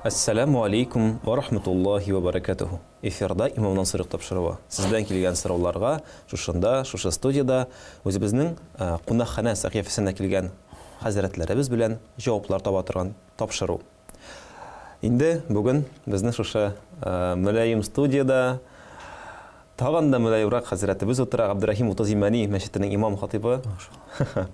Әссәләмү алейкум ва рахматуллахи ва баракатуху. Эфирда Имамнан сорыйк тапшыруы. Сездән килгән сорауларга шушында, шушы студиядә үзебезнең кунакханә сәхифәсенә килгән хәзрәтләребез белән җаваплар таба торган тапшыру. Инде бүген безне шушы мөлаем студиядә тагын да мөлаемрак хәзрәтебез утыра, Габдерәхим 30 Имәни мәчетенең имам хатибы.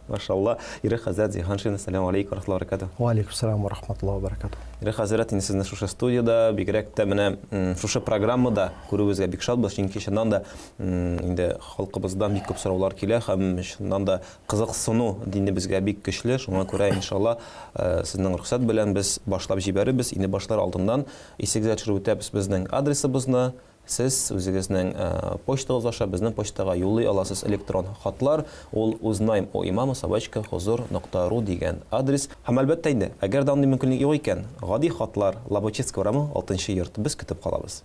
Машалла. Ирек хәзрәт Зиһаншин, ассаламу алейкум ва рахматуллахи ва баракатуһ. Ва алейкум ассалам ва рахматуллахи ва баракатуһ. Ирек хәзрәт, инде сезне шушы студиядә, бигрәк тә менә шушы программада күрүебезгә бик шатбыз, чөнки чыннан да инде халкыбыздан бик күп сораулар килә һәм чыннан да кызыксыну динебезгә бик көчле, шуңа күрә, иншалла, сезнең рөхсәт белән без башлап җибәрербез. Инде башлар алдыннан исегезгә төшереп үтәбез безнең адресыбызны. Сез үзегезнең почтагыз аша безнең почтага юллый аласыз электрон хатлар, ул узнаем о имама собачка хозур нокта ру дигән адрес. Һәм әлбәттә инде, әгәр дә андый мөмкинлек юк икән, гади хатлар, Лобачевский урамы, алтынчы йорт, без көтеп калабыз.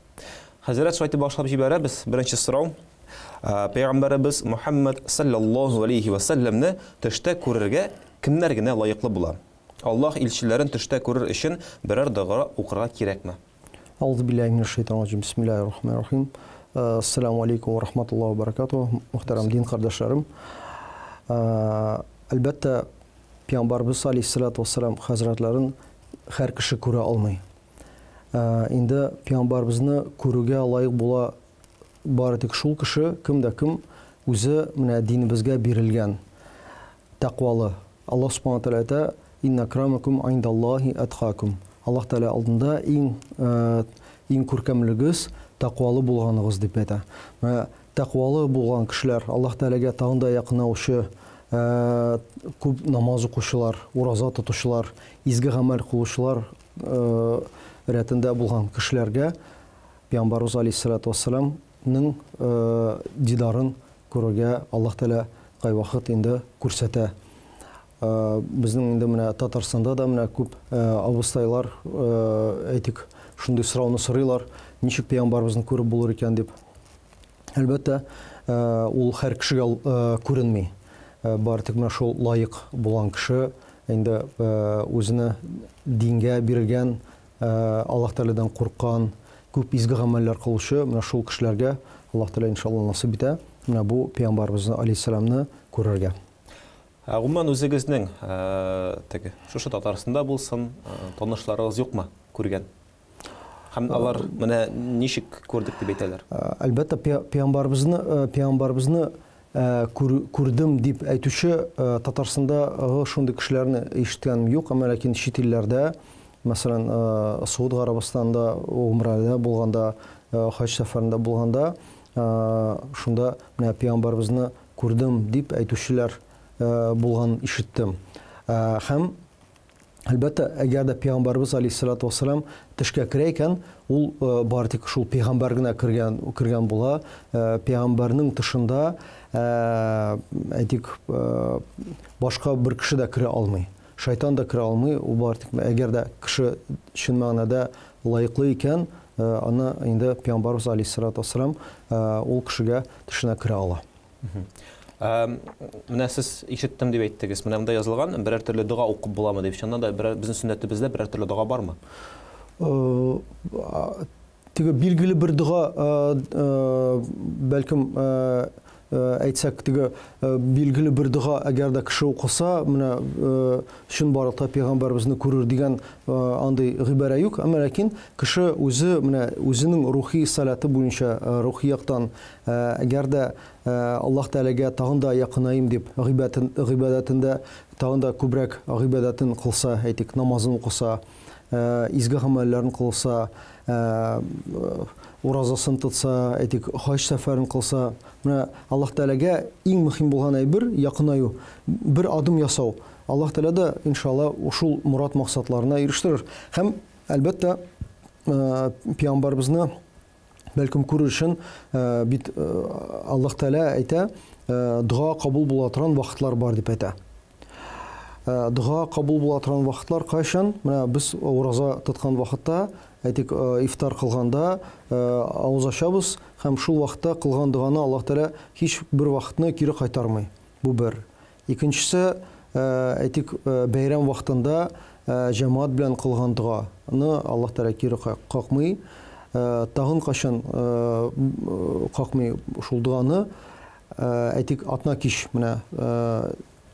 Хәзрәт, шулай итеп башлап җибәрәбез. Беренче сорау. Пәйгамбәребез Мухәммәд салләллаһу алейһи вә сәлләмне төштә күрергә кемнәр генә лаеклы була? Аллаһ илчеләрен төштә күрер өчен берәр дога укырга кирәкме? Аузу биллахи минәш шайтанир раҗим. Бисмиллахир рахманир рахим. Ассаламу алейкум ва рахматуллахи ва баракатуһ. Мөхтәрәм дин кардәшләрем. Әлбәттә, Пәйгамбәрбез алейһиссалату вассалам хәзрәтләрен һәр кеше күрә алмый. Инде Пәйгамбәрбезне күрүгә лаек була бары тик шул кеше, кем дә кем үзе менә динебезгә бирелгән, тәкъвалы. Аллаһ Субхана Тәгалә әйтә, Инна акрамакум индаллаһи әткакум. Аллаһ Тәгалә алдында иң иң күркәмлегез тәкъвалы булганыгыз дип әйтә. Менә тәкъвалы булган кешеләр, Аллаһ Тәгаләгә тагын да якынаучы, күп намаз укучылар, ураза тотучылар, изге гамәл кылучылар рәтендә булган кешеләргә Пәйгамбәрбез алейһиссалату вассаламның дидарын күрергә Аллаһ Тәгалә кайвакыт инде күрсәтә. Безнең инде менә Татарстанда да менә күп абыстайлар, әйтик, шундый сорауны сорыйлар, ничек пәйгамбәребезне күреп булыр икән дип. Әлбәттә, ул һәр кешегә күренми. Бары тик менә шул лаек булган кеше инде үзенә дингә бирелгән, Аллаһ Тәгаләдән курккан, күп изге гамәлләр кылучы менә шул кешеләргә Аллаһ Тәгалә иншалла насыйп итә менә бу пәйгамбәребезне алейһиссәламны күрергә. Ә гомумән үзегезнең теге шушы Татарстанда булсын, танышларыгыз юкмы күргән? Һәм алар менә ничек күрдек дип әйтәләр? Әлбәттә, пәйгамбәребезне пәйгамбәребезне күрдем дип әйтүче Татарстандагы шундый кешеләрне ишеткәнем юк, әмма ләкин чит илләрдә, мәсәлән, Сауд Гарәбстанда гомрәдә булганда, хаҗ сәфәрендә булганда, шунда менә пәйгамбәребезне күрдем дип әйтүчеләр булганын ишеттем. Һәм Әлбәттә, әгәр дә пәйгамбәребез алейһиссалату вассалам төшкә керә икән, ул э, бары тик шул пәйгамбәр генә кергән кергән була. Э, пәйгамбәрнең тышында, э, әйтик, башка бер кеше дә керә алмый. Шайтан да керә алмый. Ул бары тик әгәр дә кеше чын мәгънәдә лаеклы икән, аны инде пәйгамбәребез алейһиссалату вассалам ул кешегә төшенә керә ала. Менә сез ишеттем дип әйттегез. Менә монда язылган, берәр төрле дога укып буламы дип. Чыннан да берәр безнең сөннәтебездә берәр төрле дога бармы? Теге билгеле бер дога, бәлкем, әйтсәк, теге билгеле бер дога, әгәр дә кеше укыса, менә чынбарлыкта пәйгамбәребезне күрер дигән андый гыйбарә юк. Әмма ләкин кеше үзе менә үзенең рухи саләте буенча, рухи яктан Әгәр дә Аллаһ Тәгаләгә тагын да якынаем дип, гыйбадәтендә тагын да күбрәк гыйбадәтен кылса, әйтик, намазын укыса, изге гамәлләрен кылса, уразасын тотса, әйтик, хаҗ сәфәрен кылса, менә Аллаһ Тәгаләгә иң мөһим булган әйбер якынаю, бер адым ясау. Аллаһ Тәгалә дә, иншалла, шул морад-максатларына ирештерер. Һәм, әлбәттә, пәйгамбәребезне Бәлкем күрер өчен бит Аллаһ Тәгалә әйтә, дога кабул була торган вакытлар бар дип әйтә. Дога кабул була торган вакытлар кайчан? Менә без ураза тоткан вакытта, әйтик, ифтар кылганда авыз ачабыз һәм шул вакытта кылган доганы Аллаһ Тәгалә һич бер вакытны кире кайтармый. Бу бер. Икенчесе, әйтик, бәйрәм вакытында җәмәгать белән кылган доганы Аллаһ Тәгалә кире какмый. Тагын кайчан какмый шул доганы? Әйтик, атна кич, менә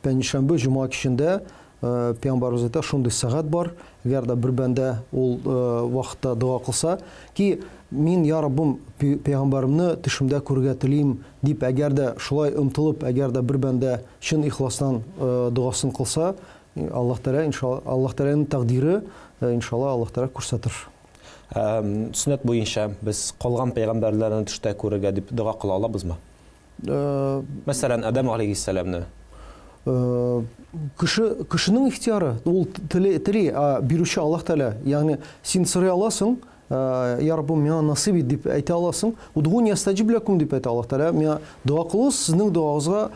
пәнҗешәмбе, җомга кичендә Пәйгамбәребез әйтә, шундый сәгать бар, әгәр дә бер бәндә ул вакытта дога кылса, ки мин, я Раббым, пәйгамбәремне төшемдә күрергә телим, дип, әгәр дә шулай омтылып, әгәр дә бер бәндә чын ихластан догасын кылса, Аллаһ Тәгалә, иншалла, Аллаһ Тәгаләнең тәкъдире, иншалла, Аллаһ Тәгалә күрсәтер. Сөннәт буенча без калган пәйгамбәрләрне төштә күрергә дип дога кыла алабызмы? Мәсәлән, Адәм алейһиссәламне. Кеше, кешенең ихтияры, ул тели, тели, ә бирүче Аллаһ Тәгалә. Ягъни син сорый аласың, Я Раббым, миңа насыйп ит дип әйтә аласың. Удгуни астаҗиб ләкум дип әйтә Аллаһ Тәгалә. Миңа дога кылыгыз, сезнең догагызга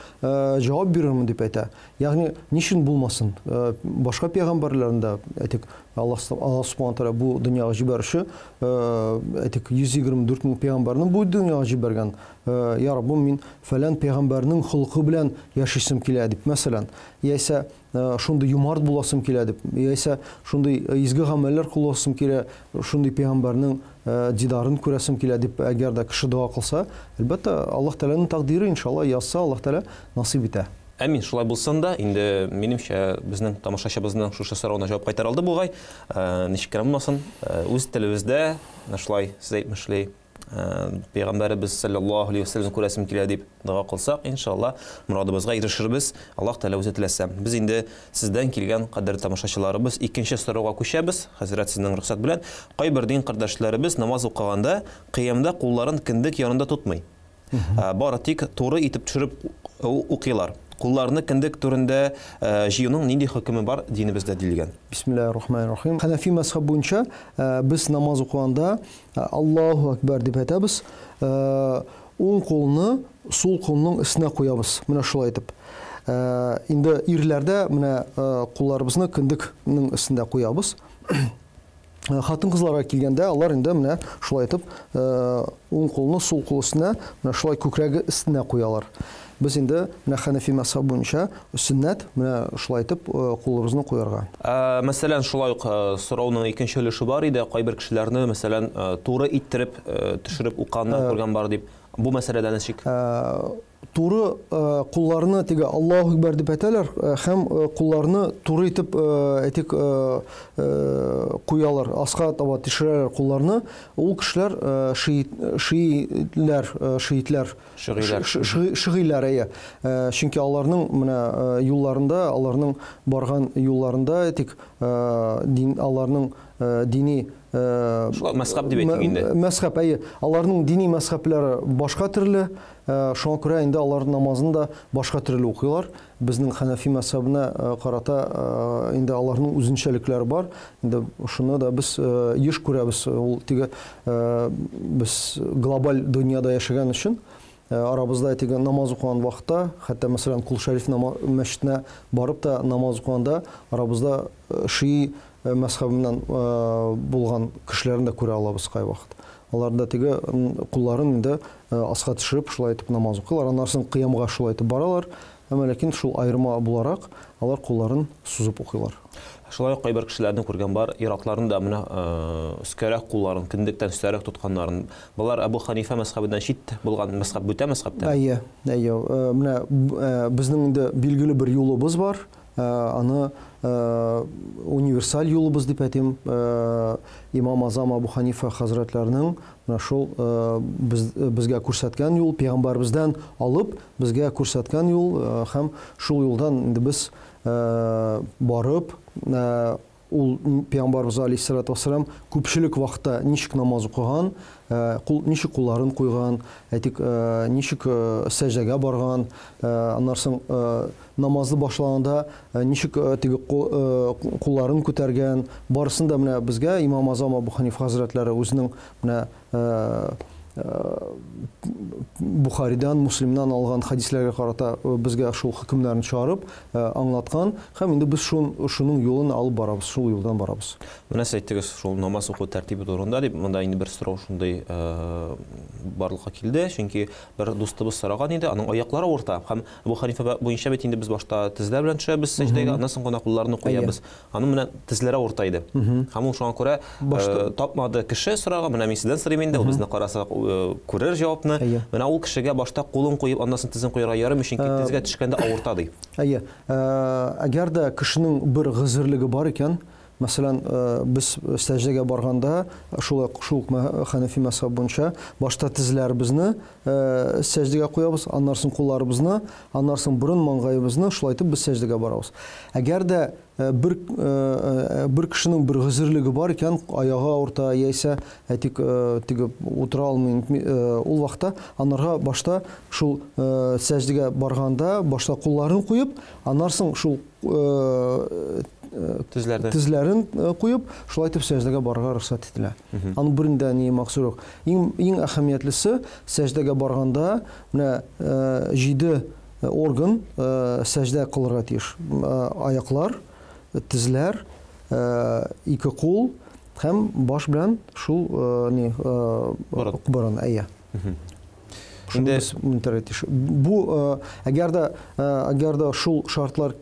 җавап бирермен дип әйтә. Ягъни ни өчен булмасын? Башка пәйгамбәрләрне дә, әйтик, Аллаһ Аллаһ Субхану Тәгалә бу дөньяга җибәрүче, әйтик, 124 мең пәйгамбәрне бу дөньяга җибәргән. Я Раббым, мин фәлән пәйгамбәрнең холкы белән яшисем килә дип, мәсәлән, яисә шундый юмарт буласым килә дип, яисә шундый изге гамәлләр кыласым килә, шундый пәйгамбәрнең дидарын күрәсем килә дип, әгәр дә кеше дога кылса, әлбәттә, Аллаһ Тәгаләнең тәкъдире, иншалла, язса, Аллаһ Тәгалә насыйп итә. Әмин, шулай булсын да, инде минемчә, безнең тамашачыбызның шушы соравына җавап кайтара алды бугай. Ничек кенә булмасын, үз телебездә, менә шулай сез әйтмешли, Пәйгамбәребез саллаллаһу алейһи вәсәлләмне күрәсем килә дип дога кылсак, иншалла, морадыбызга ирешербез. Аллаһ Тәгалә үзе теләсә. Без инде сездән килгән кадерле тамашачыларыбыз икенче сорауга күчәбез. Хәзрәт, сезнең рөхсәт белән. Кайбер дин кардәшләребез намаз укыганда кыямда кулларын кендек янында тотмый. Бары тик туры итеп төшереп укыйлар. Кулларны кендек түрендә җыюның нинди хөкеме бар динебездә диелгән? Бисмиллаһир рахманир рахим. Хәнәфи мәзһәб буенча без намаз укыганда Аллаһу акбар дип әйтәбез. Уң кулны сул кулның өстенә куябыз. Менә шулай итеп. Инде ирләрдә менә кулларыбызны кендекнең өстендә куябыз. Хатын-кызларга килгәндә, алар инде менә шулай итеп уң кулны сул кул өстенә, менә шулай күкрәге өстенә куялар. Без инде менә Хәнәфи мәзһәбе буенча сөннәт менә шулай итеп кулыбызны куярга. Мәсәлән, шулай ук сорауның икенче өлеше бар иде, кайбер кешеләрне, мәсәлән, туры иттереп төшереп укыганнар күргән бар дип. Бу мәсьәләдә ничек? Туры кулларны теге Аллаһу акбар дип әйтәләр һәм кулларны туры итеп әйтик куялар, аска таба төшерәләр кулларны. Ул кешеләр шиитләр, шиитләр. Шигыйләр. Шигыйләр, әйе. Чөнки аларның менә юлларында, аларның барган юлларында әйтик, дин, аларның дини Шулай мәзхәб дип әйтик инде. Мәзхәб, әйе. Аларның дини мәзхәбләре башка төрле, шуңа күрә инде алар намазын да башка төрле укыйлар. Безнең Хәнәфи мәзхәбенә карата инде аларның үзенчәлекләре бар. Инде шуны да без еш күрәбез. Ул теге без глобаль дөньяда яшәгән өчен арабызда теге намаз укыган вакытта, хәтта мәсәлән Кол Шәриф мәчетенә барып та намаз укыганда арабызда шии мәзхәбеннән булган кешеләрне дә күрә алабыз кайвакыт. Алар да теге кулларын инде аска төшереп шулай итеп намаз укыйлар. Аннан соң кыямга шулай итеп баралар. Әмма ләкин шул аерма буларак алар кулларын сузып укыйлар. Шулай ук кайбер кешеләрне күргән бар, ир-атларны да менә өскәрәк кулларын, кендектән өстәрәк тотканнарын. Болар Әбу Ханифа мәзхәбеннән чит булган мәзхәб, бүтән мәзхәбтән? Әйе, әйе. Менә безнең инде билгеле бер юлыбыз бар. Аны универсаль юлыбыз дип әйтим. Имам Азам Абу Ханифа хәзрәтләренең менә шул безгә күрсәткән юл, пәйгамбәребездән алып безгә күрсәткән юл һәм шул юлдан инде без барып, ул пәйгамбәребез алейһиссалату вассалам күпчелек вакытта ничек намаз укыган, кул, ничек кулларын куйган, әйтик, ничек сәҗдәгә барган, аннан соң намазны башлаганда ничек теге кулларын күтәргән, барысын да менә безгә Имам Азам Абу Ханиф хәзрәтләре үзенең менә Бухаридан, Муслимнан алган хәдисләргә карата безгә шул хөкемнәрне чыгарып аңлаткан һәм инде без шуның юлын алып барабыз, шул юлдан барабыз. Менә сез әйттегез шул намаз уку тәртибе турында дип, монда инде бер сорау шундый барлыкка килде, чөнки бер дустыбыз сораган иде, аның аяклары авырта һәм Әбу Ханифа буенча бит инде без башта тезләр белән төшәбез сәҗдәгә, аннан соң гына кулларны куябыз. Аның менә тезләре авырта иде. Һәм ул шуңа күрә тапмады кеше сорарга. Менә мин сездән сорыйм инде, ул безне караса күрер җавапны. Менә ул кешегә башта кулын куеп, аннан соң тезен куярга ярыймы, чөнки тезгә төшкәндә авырта ди. Әйе. Әгәр дә кешенең бер гозерлеге бар икән, мәсәлән, без сәҗдәгә барганда, шулай шул ук Хәнәфи мәзһәбе буенча, башта тезләребезне сәҗдәгә куябыз, аннан соң кулларыбызны, аннан соң борын маңгаебызны, шулай итеп без сәҗдәгә барабыз. Әгәр дә бер бер кешенең бер гозерлеге бар икән, аягы авырта яисә әйтик, теге утыра алмый, ул вакытта анарга башта шул сәҗдәгә барганда башта кулларын куеп, аннан соң шул тезләрдә тезләрен куеп, шулай итеп сәҗдәгә барырга рөхсәт ителә. Аның берендә ни максур юк. Иң иң әһәмиятлесе сәҗдәгә барганда менә җиде орган сәҗдә кылырга тиеш. Аяклар, тезләр, ике кул һәм баш белән шул ни борын, әйе. Инде бу әгәр дә әгәр дә шул шартлар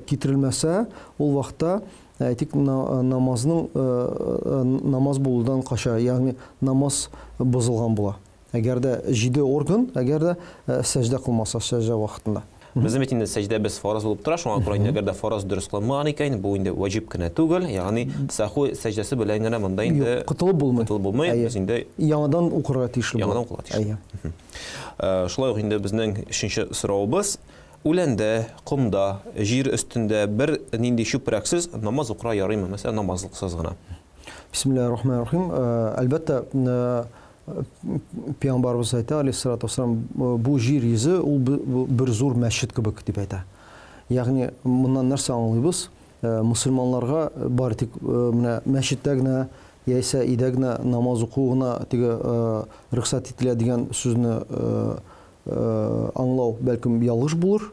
китерелмәсә, ул вакытта әйтик намазның намаз булудан кача, ягъни намаз бозылган була. Әгәр дә җиде орган, әгәр дә сәҗдә кылмаса сәҗдә вакытында. Безнең бит инде сәҗдәбез фарыз булып тора, шуңа күрә инде әгәр дә фарыз дөрес кылынмаган икән, бу инде ваҗиб кенә түгел, ягъни сәху сәҗдәсе белән генә монда инде Юк, котылып булмый. Котылып булмый, без инде яңадан укырга тиешле. Яңадан укырга тиешле. Шулай ук инде безнең өченче соравыбыз, үләндә, комда, җир өстендә бер нинди чүпрәксез намаз укырга ярыймы? Мәсәлән, намазлыксыз гына. Бисмиллаһир-рахманир-рахим. Әлбәттә, Пәйгамбәребез әйтә, алейһиссалату вассалам, бу җир йөзе ул бер зур мәчет кебек дип әйтә. Ягъни моннан нәрсә аңлыйбыз? Мусульманнарга бары тик менә мәчеттә генә яисә өйдә генә намаз уку гына теге рөхсәт ителә дигән сүзне аңлау бәлкем ялгыш булыр.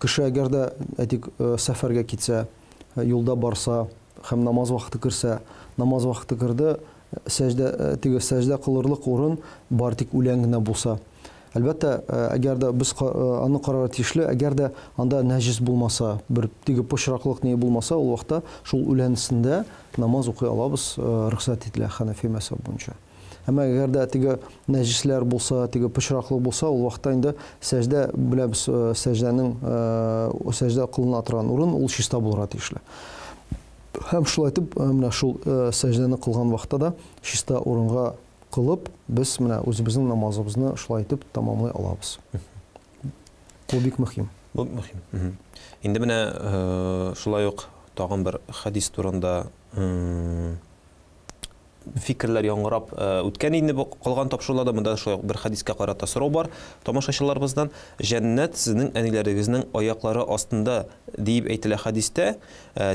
Кеше әгәр дә әйтик сәфәргә китсә, юлда барса һәм намаз вакыты керсә, намаз вакыты керде, сәҗдә теге сәҗдә кылырлык урын бар тик үлән генә булса. Әлбәттә, әгәр дә без аны карарга тиешле, әгәр дә анда нәҗис булмаса, бер теге пычраклык ни булмаса, ул вакытта шул үлән өстендә намаз укый алабыз, рөхсәт ителә Хәнәфи мәзһәбе буенча. Әмма әгәр дә теге нәҗисләр булса, теге пычраклык булса, ул вакытта инде сәҗдә беләбез, сәҗдәнең сәҗдә кылына торган урын ул чиста булырга тиешле. Һәм шулай итеп, менә шул сәҗдәне кылган вакытта да чиста урынга кылып, без менә үзебезнең намазыбызны шулай итеп тәмамлый алабыз. Бу бик мөһим. Бу мөһим. Инде менә шулай ук тагын бер хәдис турында фикерләр яңгырап үткән инде бу калган тапшыруларда. Монда шулай ук бер хәдискә карата сорау бар тамашачыларыбыздан. Җәннәт сезнең әниләрегезнең аяклары астында диеп әйтелә хәдистә,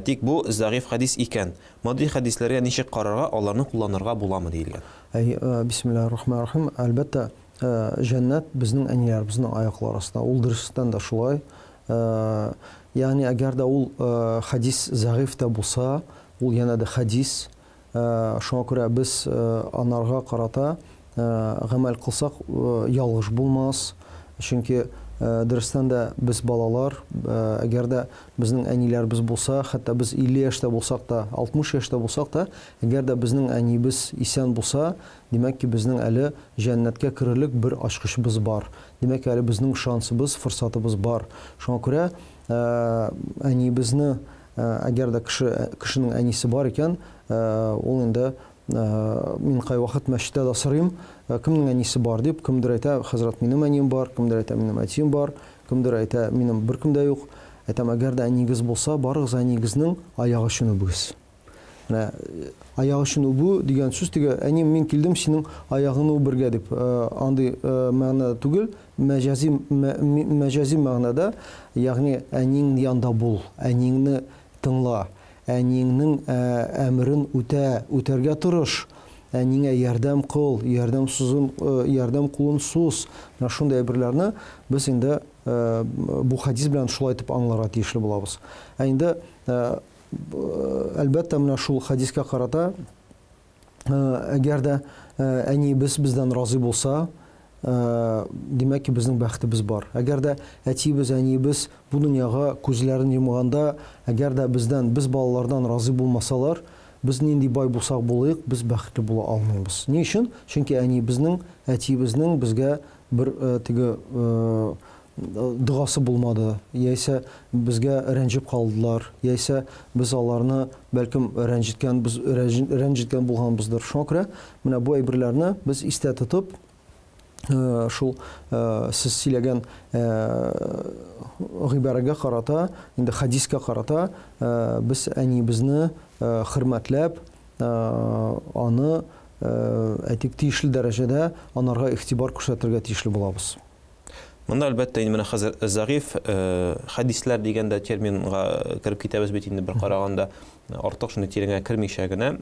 тик бу зәгыйф хәдис икән. Мондый хәдисләргә ничек карарга, аларны кулланырга буламы диелгән? Әй, бисмиллаһир-рахманир-рахим. Әлбәттә, җәннәт безнең әниләребезнең аяклары астында. Ул дөрестән дә шулай. Ягъни әгәр дә ул хәдис зәгыйф тә булса, ул янә дә хәдис. Шуңа күрә без анарга карата гамәл кылсак, ялгыш булмас. Чөнки дөрестән дә без балалар, әгәр дә безнең әниләребез булса, хәтта без 50 яшьтә булсак та, 60 яшьтә булсак та, әгәр дә безнең әниебез исән булса, димәк ки, безнең әле җәннәткә керерлек бер ачкычыбыз бар. Димәк, әле безнең шансыбыз, форсатыбыз бар. Шуңа күрә әниебезне, әгәр дә кеше кешенең әнисе бар икән, ул инде мин кайвакыт мәчеттә дә сорыйм, кемнең әнисе бар дип, кемдер әйтә, хәзрәт, минем әнием бар, кемдер әйтә, минем әтием бар, кемдер әйтә, минем беркем дә юк. Әйтәм, әгәр дә әниегез булса, барыгыз әниегезнең аягы өчен үбегез. Менә аяк өчен үбү дигән сүз теге әнием, мин килдем синең аягыңны үбергә дип, андый мәгънәдә түгел, мәҗази мәҗази мәгънәдә, ягъни әниең янында бул, әниеңне тыңла, әниеңнең әмерен үтә, үтәргә тырыш. әниңә ярдәм кыл, ярдәм сузын, ярдәм кулын суз. Менә шундый әйберләрне без инде бу хәдис белән шулай итеп аңларга тиешле булабыз. Ә инде, әлбәттә, менә шул хәдискә карата, әгәр дә әниебез бездән разый булса, димәк ки, безнең бәхетебез бар. Әгәр дә әтиебез, әниебез бу дөньяга күзләрен йомганда, әгәр дә бездән, без балалардан разый булмасалар, без нинди бай булсак булыйк, без бәхетле була алмыйбыз. Ни өчен? Чөнки әниебезнең, әтиебезнең безгә бер теге догасы булмады, яисә безгә рәнҗеп калдылар, яисә без аларны бәлкем рәнҗеткән, без рәнҗеткән булганбыздыр. Шуңа күрә менә бу әйберләрне без истә тотып, шул сез сөйләгән гыйбарәгә карата, инде хәдискә карата без әниебезне хөрмәтләп, аны әйтик, тиешле дәрәҗәдә анарга игътибар күрсәтергә тиешле булабыз. Монда, әлбәттә, инде менә хәзер зәгыйфь хәдисләр дигән дә терминга кереп китәбез бит инде бер караганда. Артык шундый тирәнгә кермичә генә,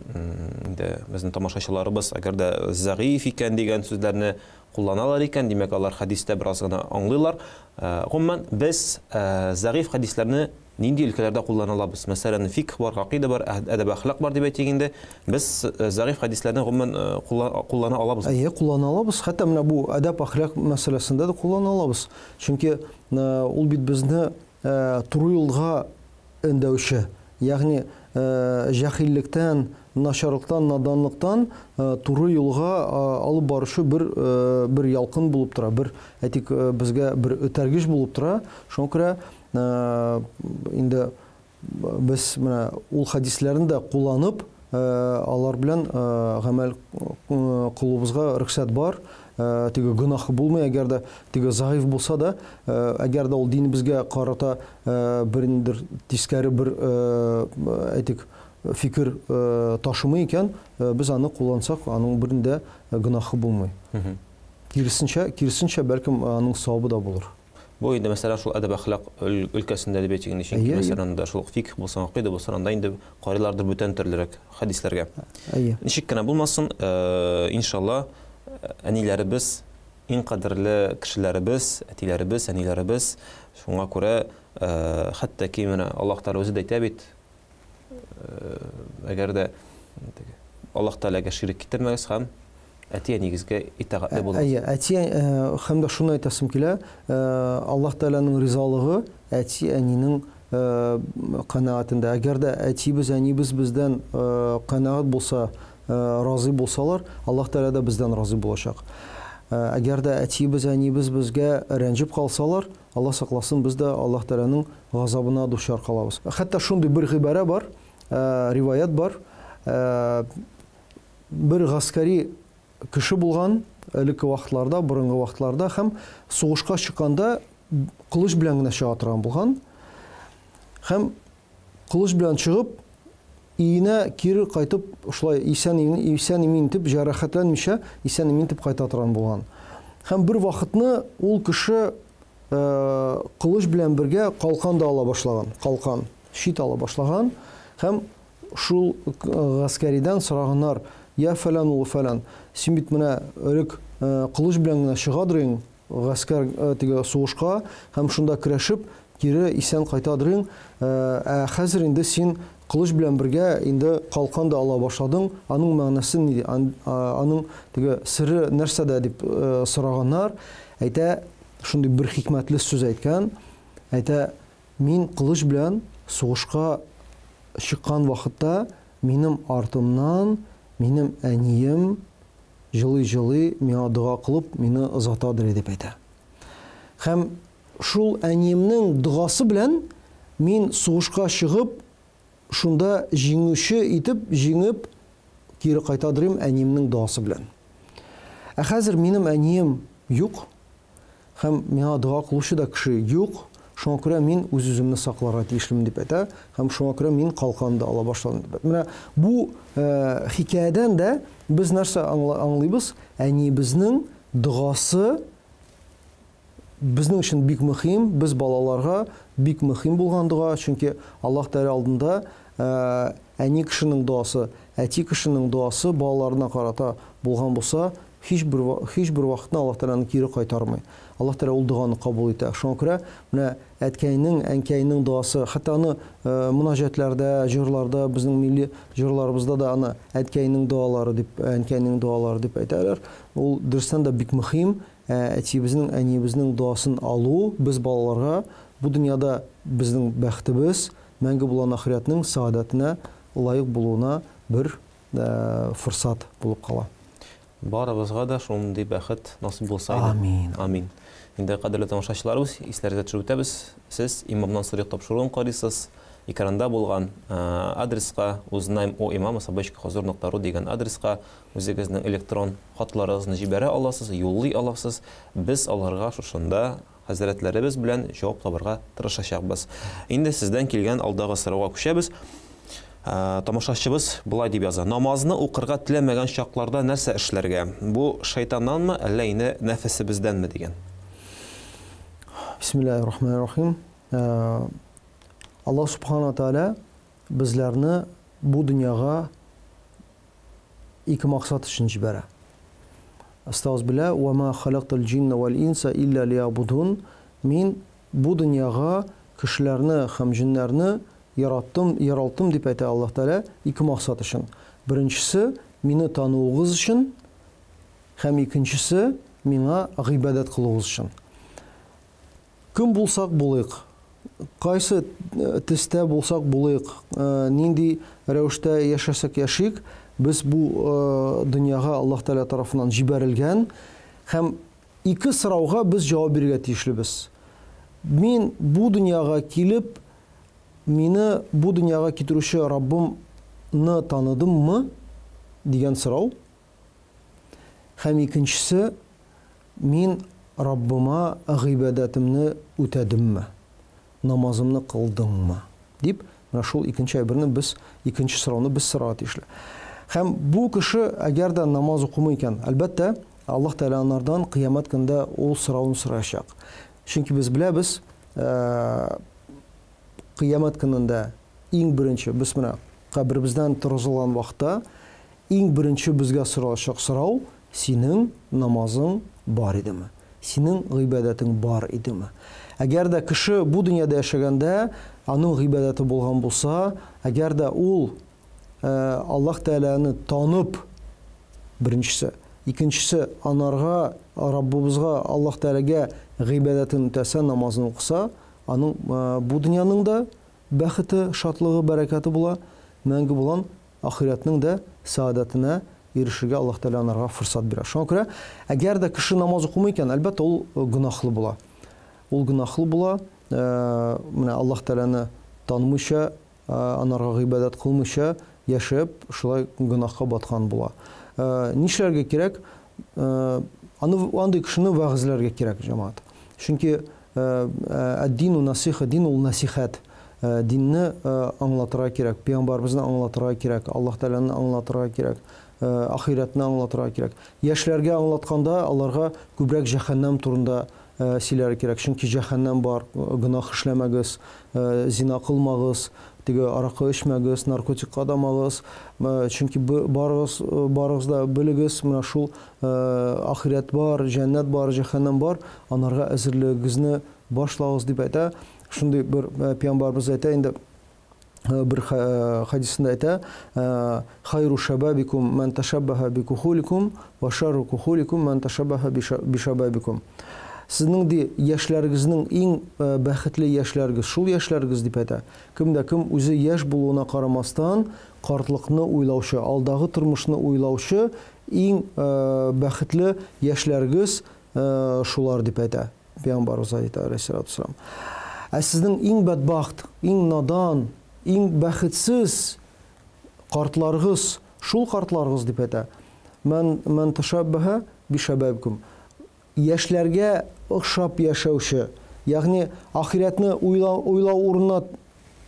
инде безнең тамашачыларыбыз, әгәр дә зәгыйфь икән дигән сүзләрне кулланалар икән, димәк, алар хәдистә бераз гына аңлыйлар. Гомумән, без зәгыйфь хәдисләрне Нинди өлкәләрдә куллана алабыз? Мәсәлән, фикх бар, гакыйда бар, әдәп-әхлак бар дип әйтик инде. Без зәгыйфь хәдисләрне гомумән куллана алабызмы? Әйе, куллана алабыз. Хәтта менә бу әдәп-әхлак мәсьәләсендә дә куллана алабыз. Чөнки ул бит безне туры юлга өндәүче, ягъни җәһиллектән, начарлыктан, наданлыктан туры юлга алып баручы бер бер ялкын булып тора, бер, әйтик, безгә бер этәргеч булып тора. Шуңа күрә Инде без менә ул хәдисләрне дә кулланып, алар белән гамәл кылуыбызга рөхсәт бар. Теге гөнаһ булмый, әгәр дә теге заиф булса да, әгәр дә ул динебезгә карата берниндер тискәре бер, әйтик, фикер ташымый икән, без аны куллансак, аның бернинди дә гөнаһы булмый. Киресенчә, киресенчә, бәлкем, аның савабы да булыр. Бу инде мәсәлән шул әдәп-әхлак өлкәсендә дип әйтик инде, чөнки мәсәлән анда шул фикх булсын, гакыйда булсын, анда инде карыйлардыр бүтән төрлерәк хәдисләргә. Әйе. Ничек кенә булмасын, иншалла, әниләребез иң кадерле кешеләребез, әтиләребез, әниләребез. Шуңа күрә, хәтта ки менә Аллаһ Тәгалә үзе дә әйтә бит, әгәр дә Аллаһ Тәгаләгә ширек китермәгез һәм әти-әнигезгә итагатьле булыгыз. Әйе, әти һәм дә шуны әйтәсем килә, Аллаһ Тәгаләнең ризалыгы әти-әнинең канәгатендә. Әгәр дә әтиебез, әниебез бездән канәгать булса, разый булсалар, Аллаһ Тәгалә дә бездән разый булачак. Әгәр дә әтиебез, әниебез безгә рәнҗеп калсалар, Аллаһ сакласын, без дә Аллаһ Тәгаләнең газабына дучар калабыз. Хәтта шундый бер гыйбарә бар, риваять бар, бер гаскәри кеше булган элекке вакытларда, борынгы вакытларда һәм сугышка чыкканда кылыч белән генә чыга торган булган. Һәм кылыч белән чыгып, өенә кире кайтып, шулай исән исән имин итеп, җәрәхәтләнмичә, исән имин итеп кайта торган булган. Һәм бер вакытны ул кеше кылыч белән бергә калкан да ала башлаган, калкан, щит ала башлаган һәм шул гаскәридән сораганнар, Я фәлән улы фәлән, син бит менә элек кылыч белән генә чыгадыр гаскәр теге сугышка һәм шунда көрәшеп кире исән кайтадыр ә хәзер инде син кылыч белән бергә инде калкан да ала башладың, аның мәгънәсе ни, аның теге сере нәрсәдә дип сораганнар. Әйтә, шундый бер хикмәтле сүз әйткән, әйтә, Мин кылыч белән сугышка чыккан вакытта минем артымнан минем әнием җылый-җылый миңа дога кылып мине озатадыр дип әйтә. Һәм шул әниемнең догасы белән мин сугышка чыгып, шунда җиңүче итеп, җиңеп кире кайтадырым әниемнең догасы белән. Ә хәзер минем әнием юк, Һәм миңа дога кылучы да кеше юк, шуңа күрә мин үз-үземне сакларга тиешлемен, дип әйтә, һәм шуңа күрә мин калканны да ала башладым, дип әйтә. Менә бу хикәядән дә без нәрсә аңлыйбыз? Әниебезнең догасы безнең өчен бик мөһим, без балаларга бик мөһим булган дога, чөнки Аллаһ Тәгалә алдында әни кешенең догасы, Әти кешенең доасы балаларына карата булган булса, һичбер һичбер вакытны Аллаһ Тәгалә аны кире кайтармый. Аллаһ Тәгалә ул доганы кабул итә. Шуңа күрә менә әткәйнең, әнкәйнең доасы, хәтта аны мөнәҗәтләрдә, җырларда, безнең милли җырларыбызда да аны әткәйнең доалары дип, әнкәйнең доалары дип әйтәләр. Ул дөрестән дә бик мөһим. Әтиебезнең, әниебезнең доасын алу без балаларга бу дөньяда безнең бәхетебез, мәңге булган ахирәтнең сәгадәтенә лаек булуына бер форсат булып кала. Барыбызга да шундый бәхет насыйп булса иде. Амин. Амин. Инде кадерле тамашачыларыбыз, исләрегезгә төшереп үтәбез. Сез Имамнан сорыйк тапшыруын карыйсыз. Экранда булган адреска узнаем о имама собачка хозур нокта ру дигән адреска үзегезнең электрон хатларыгызны җибәрә аласыз, юллый аласыз. Без аларга шушында хәзрәтләребез белән җавап табарга тырышачакбыз. Инде сездән килгән алдагы сорауга күчәбез. Тамашачыбыз болай дип яза. Намазны укырга теләмәгән чакларда нәрсә эшләргә? Бу шайтаннанмы, әллә инде нәфесебездәнме дигән. Бисмиллаһир рахманир рахим. Аллаһ субхана тааля безләрне бу дөньяга ике максат өчен җибәрә. Астагфирулла, ва ма халактул джинна вал инса илля лиябудун. Мин бу дөньяга кешеләрне һәм җеннәрне яраттым, яралттым дип әйтә Аллаһ Тәгалә ике максат өчен. Беренчесе мине тануыгыз өчен һәм икенчесе миңа гыйбадәт кылуыгыз өчен. Кем булсак булыйк, кайсы төстә булсак булыйк, нинди рәвештә яшәсәк яшик, без бу дөньяга Аллаһ Тәгалә тарафыннан җибәрелгән һәм ике сорауга без җавап бирергә тиешлебез. Мин бу дөньяга килеп, мине бу дөньяга китерүче Раббымны таныдыммы дигән сорау. Һәм икенчесе, мин Раббыма гыйбадәтемне үтәдемме, намазымны кылдыммы дип, менә шул икенче әйберне без, икенче сорауны без сорарга тиешле. Һәм бу кеше әгәр дә намаз укымый икән, әлбәттә, Аллаһ Тәгалә анардан кыямәт көндә ул сорауны сораячак. Чөнки без беләбез, кыямәт көнендә иң беренче без менә каберебездән торгызылган вакытта иң беренче безгә соралачак сорау, синең намазың бар идеме? Синең гыйбадәтең бар идеме? Әгәр дә кеше бу дөньяда яшәгәндә аның гыйбадәте булган булса, әгәр дә ул Аллаһ Тәгаләне танып, беренчесе, икенчесе анарга, Раббыбызга, Аллаһ Тәгаләгә гыйбадәтен үтәсә, намазын укыса, аның бу дөньяның да бәхете, шатлыгы, бәрәкәте була, мәңге булган ахирәтнең дә сәгадәтенә ирешергә Аллаһ Тәгалә анарга форсат бирә. Шуңа күрә, әгәр дә кеше намаз укымый икән, әлбәттә, ул гөнаһлы була. Ул гөнаһлы була, менә Аллаһ Тәгаләне танымыйча, анарга гыйбадәт кылмыйча яшәп, шулай гөнаһка баткан була. Нишләргә кирәк? Аны андый кешене вәгазьләргә кирәк, җәмәгать. Чөнки әд-дину насиха, дин ул насихәт. Динне аңлатырга кирәк, пәйгамбәребезне аңлатырга кирәк, Аллаһ Тәгаләне аңлатырга кирәк, ахирәтне аңлатырга кирәк. Яшьләргә аңлатканда аларга күбрәк җәһәннәм турында сөйләргә кирәк. Чөнки җәһәннәм бар, гөнаһ эшләмәгез, зина кылмагыз, теге аракы эчмәгез, наркотик кадамагыз. Чөнки барыгыз, барыгыз да белегез, менә шул ахирәт бар, җәннәт бар, җәһәннәм бар, анарга әзерлегегезне башлагыз дип әйтә. Шундый бер пәйгамбәребез әйтә инде, бер хадисында әйтә, хайру шабабикум ман ташаббаха бикухуликум ва шарру кухуликум ман ташаббаха бишабабикум. Сезнең ди яшьләрегезнең иң бәхетле яшьләрегез шул яшьләрегез дип әйтә. Кем дә кем үзе яшь булуына карамастан картлыкны уйлаучы, алдагы тормышны уйлаучы иң бәхетле яшьләрегез шулар дип әйтә. Пәйгамбәребез алейһиссалату вассалам. Ә сезнең иң бәдбахт, иң надан, иң бәхетсез картларыгыз, шул картларыгыз дип әйтә. Мән мән ташаббаһа бишабабикум. Яшьләргә охшап яшәүче, ягъни ахирәтне уйлау, уйлау урынына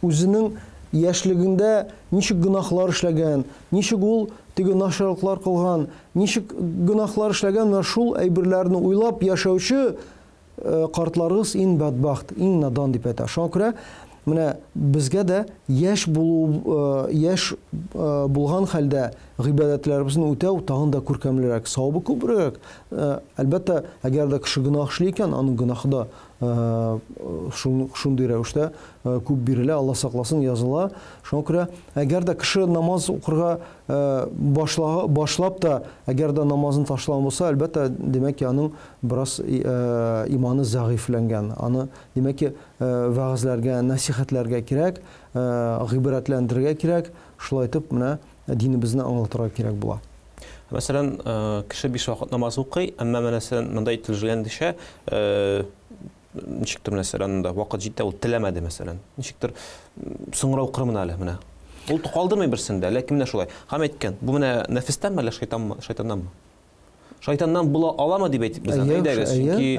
үзенең яшьлегендә ничек гөнаһлар эшләгән, ничек ул теге начарлыклар кылган, ничек гөнаһлар эшләгән, менә шул әйберләрне уйлап яшәүче картларыгыз иң бәдбахт, иң надан дип әйтә. Шуңа күрә менә безгә дә яшь булу, яшь булган хәлдә гыйбадәтләребезне үтәү тагын да күркәмлерәк, савабы күбрәк. Әлбәттә, әгәр дә кеше гөнаһ эшли икән, аның гөнаһы да шундый рәвештә күп бирелә, Алла сакласын, языла. Шуңа күрә, әгәр дә кеше намаз укырга башлап та, әгәр дә намазын ташлаган булса, әлбәттә, димәк ки, аның бераз иманы зәгыйфьләнгән. Аны, димәк ки, вәгазьләргә, нәсыйхәтләргә кирәк, гыйбрәтләндерергә кирәк. Шулай итеп, менә динебезне аңлатырга кирәк була. Мәсәлән, кеше биш вакыт намаз укый, әмма мәсәлән, монда әйтелгәнчә, ничектер, мәсәлән, монда вакыт җитә, ул теләмәде, мәсәлән. Ничектер соңра укырмын әле менә. Ул калдырмый берсен дә, ләкин менә шулай. Һәм әйткән, бу менә нәфестәнме әллә шайтанмы, шайтаннанмы? Шайтаннан була аламы дип әйтик без аны, әйдәгез, чөнки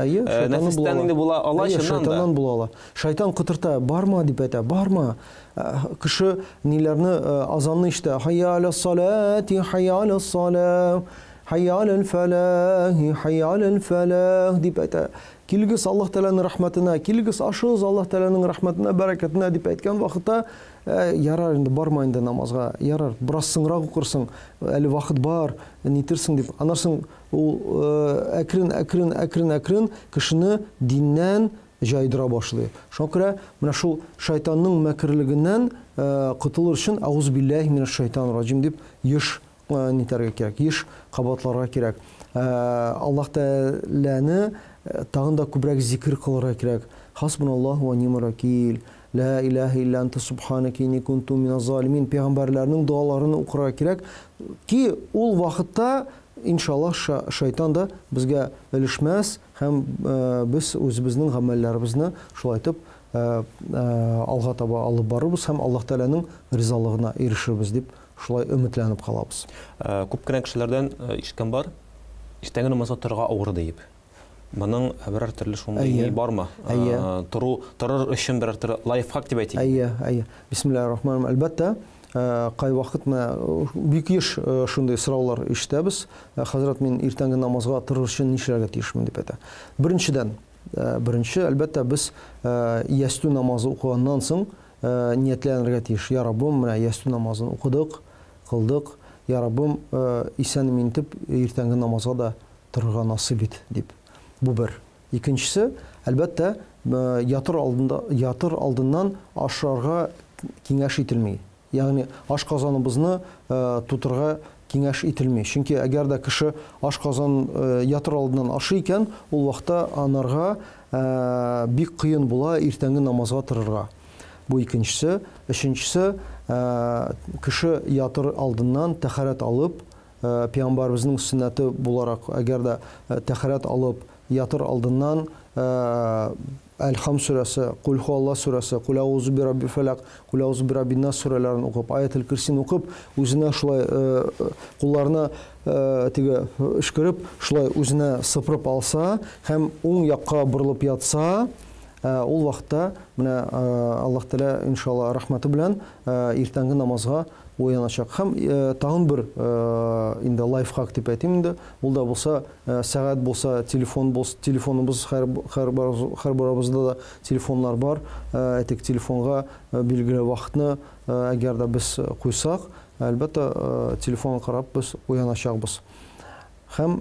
нәфестән инде була ала чыннан да. Шайтаннан була ала. Шайтан котырта, барма дип әйтә, барма. Кеше ниләрне азанны ишетә, хайя аля салати, хайя аля сала, хайя аля фәләх, хайя аля фәләх дип әйтә. Килегез Аллаһ Тәгаләнең рәхмәтенә, килегез ашыгыз Аллаһ Тәгаләнең рәхмәтенә, бәрәкәтенә дип әйткән вакытта, ярар инде, барма инде намазга, ярар, бераз соңрак укырсың, әле вакыт бар, нитерсең дип. Аннан соң ул әкрен, әкрен, әкрен, әкрен кешене диннән җайдыра башлый. Шуңа күрә менә шул шайтанның мәкерлегеннән котылыр өчен аузу билләһи минәш шайтанир раҗим дип еш нитәргә кирәк, еш кабатларга кирәк. Аллаһ Тәгаләне тагын да күбрәк зикер кылырга кирәк. Хасбуналлаһу ва ни'мал вәкил. Ла илаһа илля анта субханака инни кунту миназ залимин. Пәйгамбәрләрнең догаларын укырга кирәк. Ки ул вакытта иншаллаһ шайтан да безгә өлешмәс һәм без үзебезнең гамәлләребезне шулай итеп алга таба алып барырбыз һәм Аллаһ Тәгаләнең ризалыгына ирешербез дип шулай өметләнеп калабыз. Күп кенә кешеләрдән ишеткән бар, иртәнге намазга торырга авыр диеп. Моның берәр төрле шундый ни бармы? Әйе. Тору, торыр өчен берәр төрле лайфхак дип әйтик. Әйе, әйе. Бисмиллаһир рахманир рахим. Әлбәттә, кайвакыт менә бик еш шундый сораулар ишетәбез. Хәзрәт, мин иртәнге намазга торыр өчен нишләргә тиешмен дип әйтә. Беренчедән, беренче, әлбәттә, без ястү намазы укыганнан соң ниятләнергә тиеш. Я Раббым, менә ястү намазын укыдык, кылдык. Я Раббым, исән-имин итеп иртәнге намазга да торырга насыйп ит, дип. Бу бер. Икенчесе, әлбәттә, ятыр алдында, ятыр алдыннан ашарга киңәш ителми. Ягъни ашказаныбызны тутырга киңәш ителми. Чөнки әгәр дә кеше ашказан ятыр алдыннан ашый икән, ул вакытта анарга бик кыен була иртәнге намазга торырга. Бу икенчесе. Өченчесе, кеше ятыр алдыннан тәһарәт алып, пәйгамбәребезнең сөннәте буларак, әгәр дә тәһарәт алып, ятыр алдыннан Әл-Хам сүрәсе, Кул хуалла сүрәсе, Кул аузу би рабби фәләк, Кул аузу би раббин нас сүрәләрен укып, Аятел Кирсин укып, үзенә шулай кулларына теге өшкереп, шулай үзенә сыпырып алса һәм уң якка борылып ятса, ул вакытта менә Аллаһ Тәгалә иншалла рәхмәте белән иртәнге намазга уяначак. Һәм тагын бер инде лайфхак дип әйтим инде, ул да булса сәгать булса, телефон булса, телефоныбыз һәр һәр барыбызда да телефоннар бар. Әйтик, телефонга билгеле вакытны әгәр дә без куйсак, әлбәттә, телефонга карап без уяначакбыз. Һәм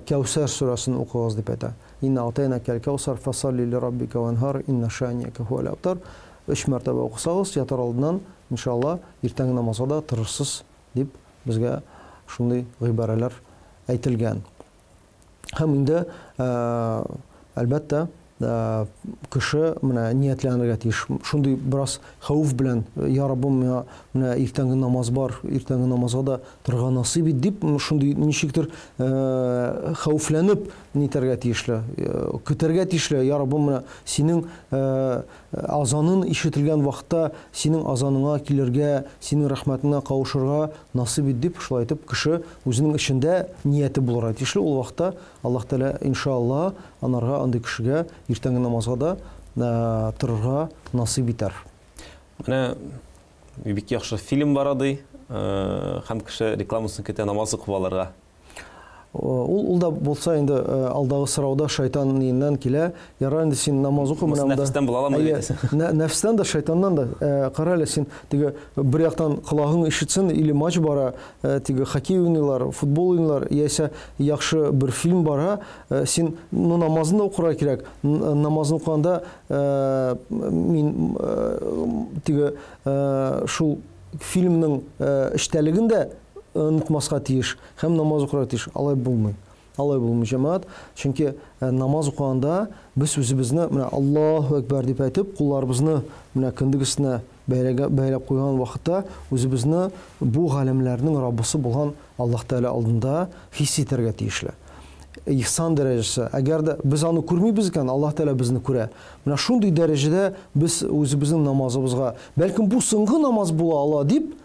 Кәүсәр сүрәсен укыгыз дип әйтә. Инна атайнакәл кәүсәр фасалли ли раббика ванһар инна шанияка хуәл абтар. Өч мәртәбә укысагыз, ятар алдыннан, иншалла, иртәнге намазга да торырсыз дип безгә шундый гыйбарәләр әйтелгән. Һәм инде, әлбәттә, кеше менә ниятләнергә тиеш. Шундый бераз хәвеф белән, я Раббым, миңа менә иртәнге намаз бар, иртәнге намазга да торырга насыйп ит дип, шундый ничектер хәвефләнеп нитәргә тиешле, көтәргә тиешле, я Раббым, менә синең азанын ишетелгән вакытта синең азаныңа килергә, синең рәхмәтеңә кавышырга насыйп ит дип, шулай итеп кеше үзенең эчендә нияте булырга тиешле. Ул вакытта Аллаһ Тәгалә, иншалла, анарга, андый кешегә иртәнге намазга да торырга насыйп итәр. Менә бик яхшы фильм бара ди, һәм кеше рекламасын көтә намаз укып алырга. Ул да булса инде алдагы сорауда шайтан ниеннән килә. Ярар инде син намаз укы менә монда. Нәфестән була аламы дип. Нәфестән дә, шайтаннан да. Кара әле син теге бер яктан колагың ишетсен или матч бара, теге хоккей уйныйлар, футбол уйныйлар, яисә яхшы бер фильм бара, син ну намазын да укырга кирәк. Намазын укыганда мин теге шул фильмның эчтәлеген дә онытмаска тиеш һәм намаз укырга тиеш. Алай булмый. Алай булмый, җәмәгать. Чөнки намаз укыганда без үзебезне менә Аллаһу әкбәр дип әйтеп, кулларыбызны менә кендек өстенә бәйләп куйган вакытта үзебезне бу галәмнәрнең Раббысы булган Аллаһ Тәгалә алдында хис итәргә тиешле. Ихсан дәрәҗәсе. Әгәр дә без аны күрмибез икән, Аллаһ Тәгалә безне күрә. Менә шундый дәрәҗәдә без үзебезнең намазыбызга, бәлкем бу соңгы намаз була ала дип,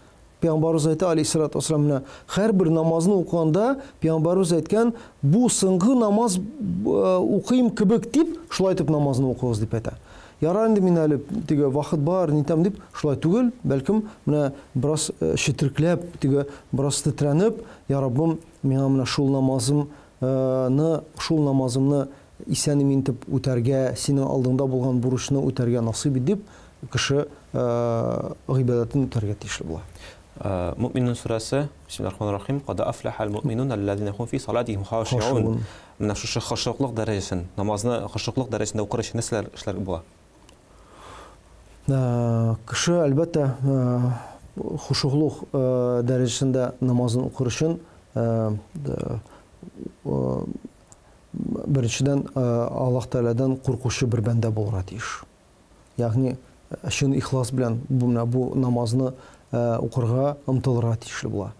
Пәйгамбәребез әйтә, алейһиссалату вассалам, менә һәрбер намазны укыганда Пәйгамбәребез әйткән, бу соңгы намаз укыйм кебек дип, шулай итеп намазны укыгыз дип әйтә. Ярар инде мин әле теге вакыт бар, нитәм дип, шулай түгел, бәлкем менә бераз четерекләп, теге бераз тетрәнеп, я Раббым, миңа менә шул намазымны, шул намазымны исән-имин итеп үтәргә, синең алдыңда булган бурычны үтәргә насыйп ит дип, кеше гыйбадәтен үтәргә тиешле була. Муъминун сүрәсе, Бисмиллахир-рахманир-рахим, Кад афлахал муъминун аллазина хум фи салатихим хашиун. Менә шушы хошуклык дәрәҗәсен, намазны хошуклык дәрәҗәсендә укыр өчен нәрсәләр эшләргә була? Кеше, әлбәттә, хошуклык дәрәҗәсендә намазын укыр өчен беренчедән Аллаһ Тәгаләдән куркучы бер бәндә булырга тиеш. Ягъни чын ихлас белән бу менә бу намазны укырга омтылырга тиешле була.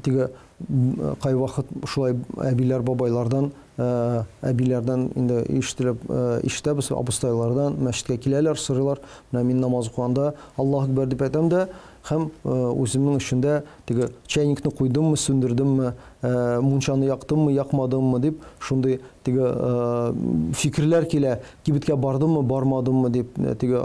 Теге кайвакыт шулай әбиләр, бабайлардан, әбиләрдән инде ишетелеп ишетәбез, абыстайлардан мәчеткә киләләр, сорыйлар, менә мин намаз укыганда Аллаһ акбар дип әйтәм дә, һәм үземнең эчендә теге чайникны куйдыммы, сүндердемме, мунчаны яктыммы, якмадыммы дип, шундый теге фикерләр килә, кибеткә бардыммы, бармадыммы дип, теге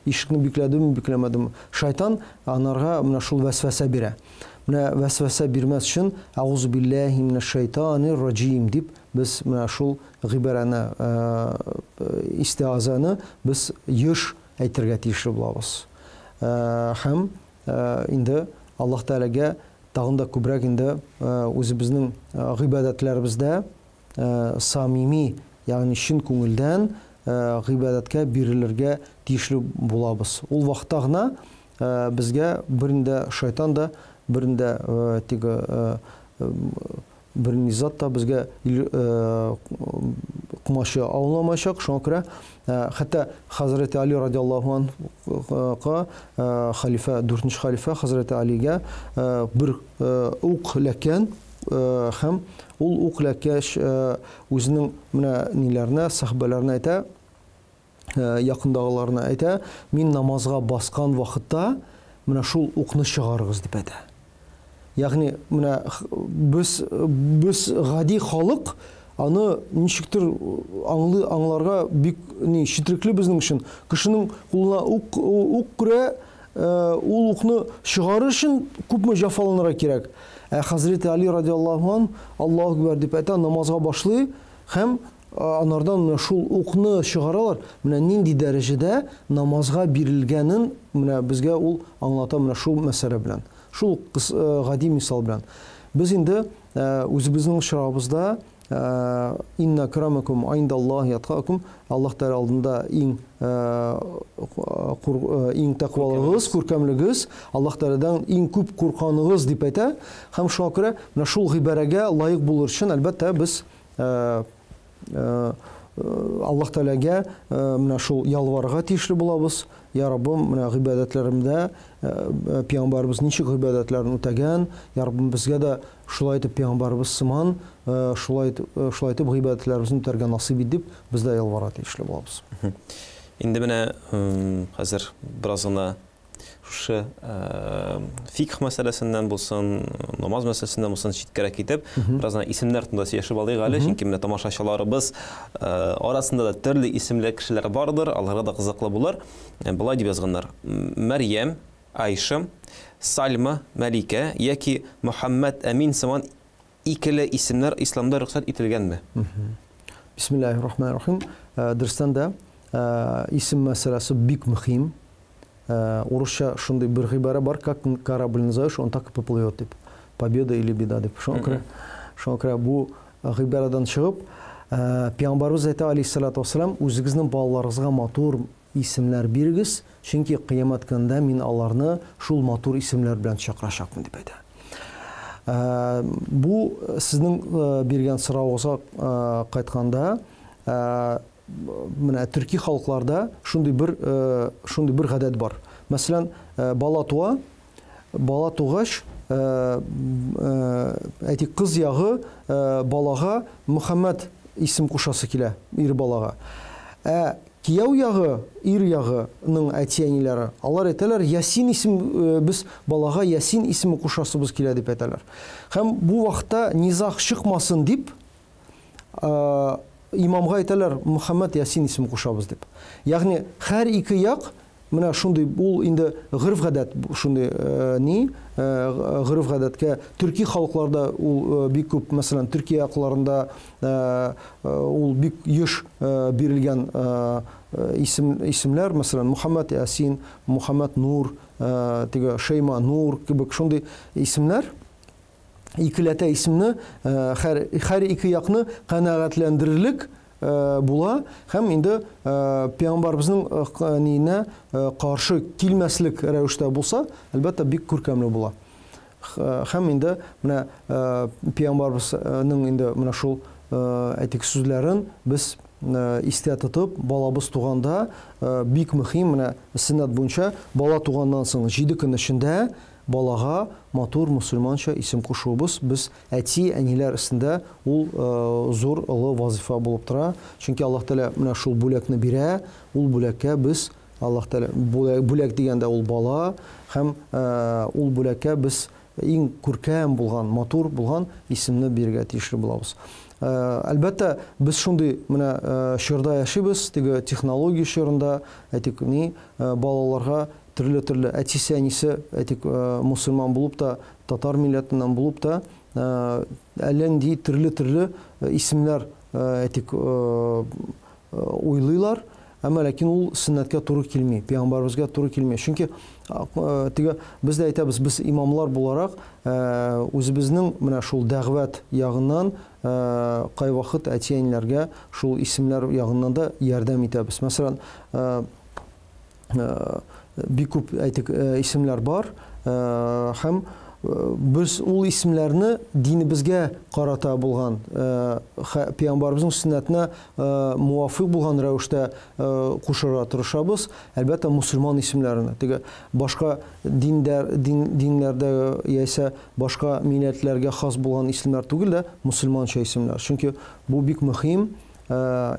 ишекне бикләдемме, бикләмәдемме. Шайтан анарга менә шул вәсвәсә бирә. Менә вәсвәсә бирмәс өчен Әгъузу билләһи минәш шайтанир раҗим дип без менә шул гыйбарәне, истиазаны без еш әйтергә тиешле булабыз. Һәм инде Аллаһ Тәгаләгә тагын да күбрәк инде үзебезнең гыйбадәтләребездә самими, ягъни чын күңелдән гыйбадәткә бирелергә тиешле булабыз. Ул вакытта гына безгә берни дә шайтан да, берни дә теге берни зат та безгә комачы ауламаячак. Шуңа күрә хәтта Хәзрәте Али радиаллаһу анһуга халифә, дүртенче халифә Хәзрәте Алигә бер ук эләккән һәм ул ук эләккәч үзенең менә ниләренә, сәхабәләренә әйтә, якындагыларына әйтә, мин намазга баскан вакытта менә шул укны чыгарыгыз дип әйтә. Ягъни менә без без гади халык аны ничектер аңлый аңларга бик ни четрекле безнең өчен. Кешенең кулына ук ук керә, ул укны чыгарыр өчен күпме җафаланырга кирәк. Ә Хәзрәте Али радиаллаһу ан Аллаһу акбар дип әйтә, намазга башлый һәм анардан менә шул укны чыгаралар. Менә нинди дәрәҗәдә намазга бирелгәнен менә безгә ул аңлата менә шул мәсьәлә белән. Шул гади мисал белән. Без инде үзебезнең очрагыбызда инна крамакум индаллаһи аткакум, Аллаһ Тәгалә алдында иң иң тәкъвалыгыз, күркәмлегез, Аллаһ Тәгаләдән иң күп курканыгыз дип әйтә. Һәм шуңа күрә менә шул гыйбарәгә лаек булыр өчен, әлбәттә, без Аллаһ Тәгаләгә менә шул ялварырга тиешле булабыз. Я Раббым, менә гыйбадәтләремдә пәйгамбәребез ничек гыйбадәтләрен үтәгән, Я Раббым, безгә дә шулай итеп пәйгамбәребез сыман шулай шулай итеп гыйбадәтләребезне үтәргә насыйп ит дип без дә ялварырга тиешле булабыз. Инде менә хәзер бераз гына шушы фикх мәсьәләсеннән булсын, намаз мәсьәләсеннән булсын читкәрәк китеп, бераз гына исемнәр турында сөйләшеп алыйк әле, чөнки менә тамашачыларыбыз арасында да төрле исемле кешеләр бардыр, аларга да кызыклы булыр. Болай дип язганнар: Мәрьям, Айша, Сальма, Мәликә яки Мөхәммәд Әмин сыман Икеле исемнәр исламда рөхсәт ителгәнме? Бисмиллаһир рахманир рахим. Дөрестән дә, исем мәсьәләсе бик мөһим. Урысча шундый бер гыйбарә бар, как корабль назовешь, он так и поплывет дип. Победа или беда дип. Шуңа күрә, шуңа күрә бу гыйбарәдән чыгып, Пәйгамбәребез әйтә, алейһиссалату вассалам, үзегезнең балаларыгызга матур исемнәр бирегез, чөнки кыямәт көнендә мин аларны шул матур исемнәр белән чакырачакмын, дип әйтә. Бу сезнең биргән соравыгызга кайтканда, менә төрки халыкларда шундый бер шундый бер гадәт бар. Мәсәлән, бала туа, бала тугач, әйтик, кыз ягы балага Мөхәммәд исем кушасы килә, ир балага. Ә кияү ягы, ир ягының әти-әниләре, алар әйтәләр, Ясин исем, без балага Ясин исеме кушасыбыз килә дип әйтәләр. Һәм бу вакытта низаг чыкмасын дип, имамга әйтәләр, Мөхәммәд Ясин исеме кушабыз дип. Ягъни һәр ике як менә шундый, ул инде гореф-гадәт, шундый ни, гореф-гадәткә төрки халыкларда ул бик күп, мәсәлән, Төркия якларында ул бик еш бирелгән исем, исемнәр, мәсәлән, Мөхәммәд Ясин, Мөхәммәд Нур, теге Шейма Нур кебек шундый исемнәр. Икеләтә исемне һәр, һәр ике якны канәгатьләндерерлек була һәм инде пәйгамбәребезнең ниенә каршы килмәслек рәвештә булса, әлбәттә, бик күркәмле була. Һәм инде менә пәйгамбәребезнең инде менә шул әйтик сүзләрен без истә тотып, балабыз туганда бик мөһим менә сөннәт буенча бала туганнан соң 7 көн эчендә балага матур мусульманча исем кушуыбыз без әти, әниләр өстендә ул зур олы вазыйфа булып тора. Чөнки Аллаһ Тәгалә менә шул бүләкне бирә, ул бүләккә без Аллаһ Тәгалә бүләк дигәндә ул бала һәм ул бүләккә без иң күркәм булган, матур булган исемне бирергә тиешле булабыз. Әлбәттә, без шундый менә чорда яшибез, теге технология чорында, әйтик, ни, балаларга төрле-төрле әтисе, әнисе, әйтик, мусульман булып та, татар милләтеннән булып та, әллә нинди төрле-төрле исемнәр, әйтик, уйлыйлар, әмма ләкин ул сөннәткә туры килми, пәйгамбәребезгә туры килми. Чөнки теге без дә әйтәбез, без имамлар буларак, үзебезнең менә шул дәгъват ягыннан кайвакыт әти-әниләргә шул исемнәр ягыннан да ярдәм итәбез. Мәсәлән, бик күп әйтик исемнәр бар һәм без ул исемнәрне динебезгә карата булган пәйгамбәребезнең сөннәтенә муафыйк булган рәвештә кушырга тырышабыз. Әлбәттә, мусульман исемнәрен, теге башка диндәр, дин, диннәрдәге яисә башка милләтләргә хас булган исемнәр түгел дә, мусульманча исемнәр. Чөнки бу бик мөһим.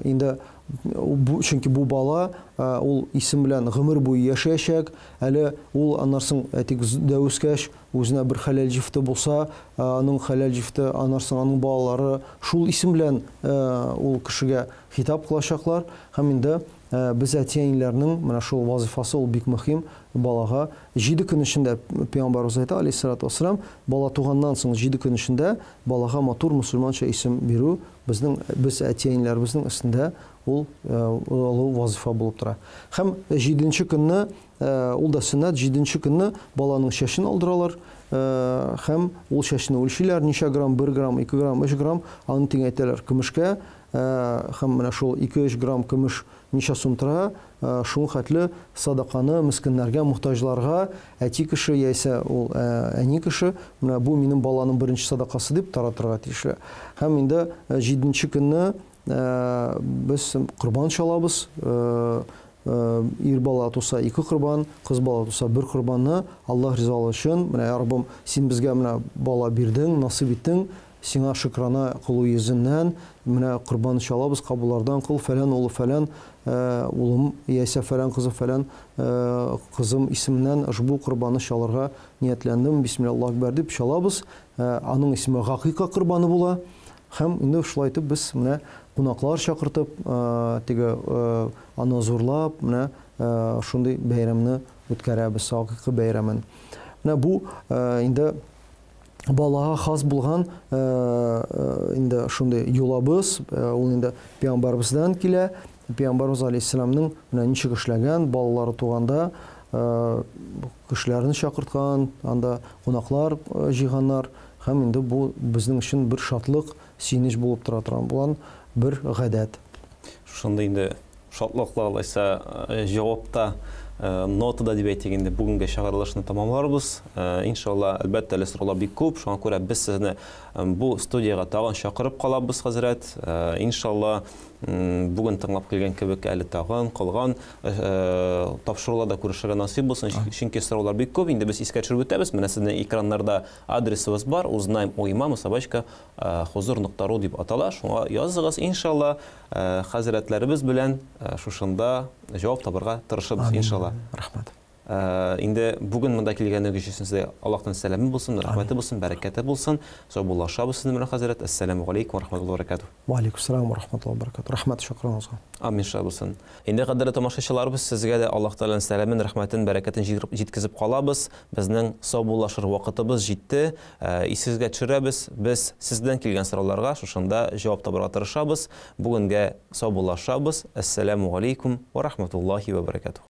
Инде бу, чөнки бу бала ул исем белән гомер буе яшәячәк. Әле ул аннан соң, әйтик, дә үскәч, үзенә бер хәләл җифте булса, аның хәләл җифте, аннан соң аның балалары шул исем белән ул кешегә хитап кылачаклар. Һәм инде без әти-әниләрнең менә шул вазифасы ул бик мөһим балага. 7 көн эчендә пәйгамбәребез әйтә, алейһиссалату вассалам, бала туганнан соң 7 көн эчендә балага матур мусульманча исем бирү безнең, без әти-әниләребезнең өстендә ул олы вазифа булып тора. Һәм 7 көнне, ул да сөннәт, 7 көнне баланың чәчен алдыралар, һәм ул чәчне үлчиләр, ничә грамм, 1 грамм, 2 грамм, 3 грамм, аны тиңәйтәләр көмешкә, һәм менә шул 2-3 грамм көмеш ничә сум тора, шул хәтле садаканы мескеннәргә, мохтаҗларга әти кеше яисә ул әни кеше, менә бу минем баланың беренче садакасы дип таратырга тиешле. Һәм инде 7 көнне без корбан чалабыз, ир бала туса 2 корбан, кыз бала туса 1 корбанны Аллаһ ризалыгы өчен, менә я Раббым, син безгә менә бала бирдең, насыйп иттең, сиңа шөкрана кылу йөзеннән, менә корбан чалабыз, кабулардан кыл, фәлән улы фәлән улым, яисә фәлән кызы фәлән кызым исеменнән ошбу корбанны чалырга ниятләндем, бисмилла Аллаһу акбар дип чалабыз. Аның исеме гакыйка корбаны була. Һәм инде шулай итеп без менә кунаклар чакыртып, теге аны зурлап, менә шундый бәйрәмне үткәрәбез, гакыйка бәйрәмен. Менә бу инде балага хас булган инде шундый йолабыз, ул инде пәйгамбәребездән килә. Пәйгамбәребез алейһиссәламның менә ничек эшләгән, балалары туганда кешеләрне чакырткан, анда кунаклар җыйганнар һәм инде бу безнең өчен бер шатлык, сөенеч булып тора торган булган бер гадәт. Шушындый инде шатлыклы алайса җавапта нотада дип әйтик инде бүгенге чыгарылышны тәмамларбыз. Иншалла, әлбәттә, әле сораулар бик күп, шуңа күрә без сезне бу студиягә тагын чакырып калабыз, хәзрәт. Иншалла, бүген тыңлап килгән кебек әле тагын калган тапшыруларда күрешергә насыйп булсын, чөнки сораулар бик күп. Инде без искә төшереп үтәбез. Менә сезнең экраннарда адресыбыз бар, узнаем у имама собачка хузур нокта ру дип атала. Шуңа языгыз, иншалла, хәзрәтләребез белән шушында җавап табырга тырышырбыз, иншалла. Рәхмәт. Инде бүген монда килгәнегез өчен сезгә Аллаһтан сәламе булсын, рәхмәте булсын, бәрәкәте булсын. Саубуллашабыз сезнең белән, хәзрәт. Әссәламү галәйкүм ва рахматуллаһи ва баракатуһ. Ва алейкум ассалам ва рахматуллаһи ва баракатуһ. Рәхмәт чакыруыгызга. Амин, шулай булсын. Инде кадерле тамашачыларыбыз, сезгә дә Аллаһ Тәгаләнең сәламен, рәхмәтен, бәрәкәтен җиткезеп калабыз. Безнең саубуллашыр вакытыбыз җитте. Исегезгә төшерәбез, без сездән килгән сорауларга шушында җавап табарга тырышабыз. Бүгенгә саубуллашабыз. Әссәламү галәйкүм ва рахматуллаһи ва баракатуһ.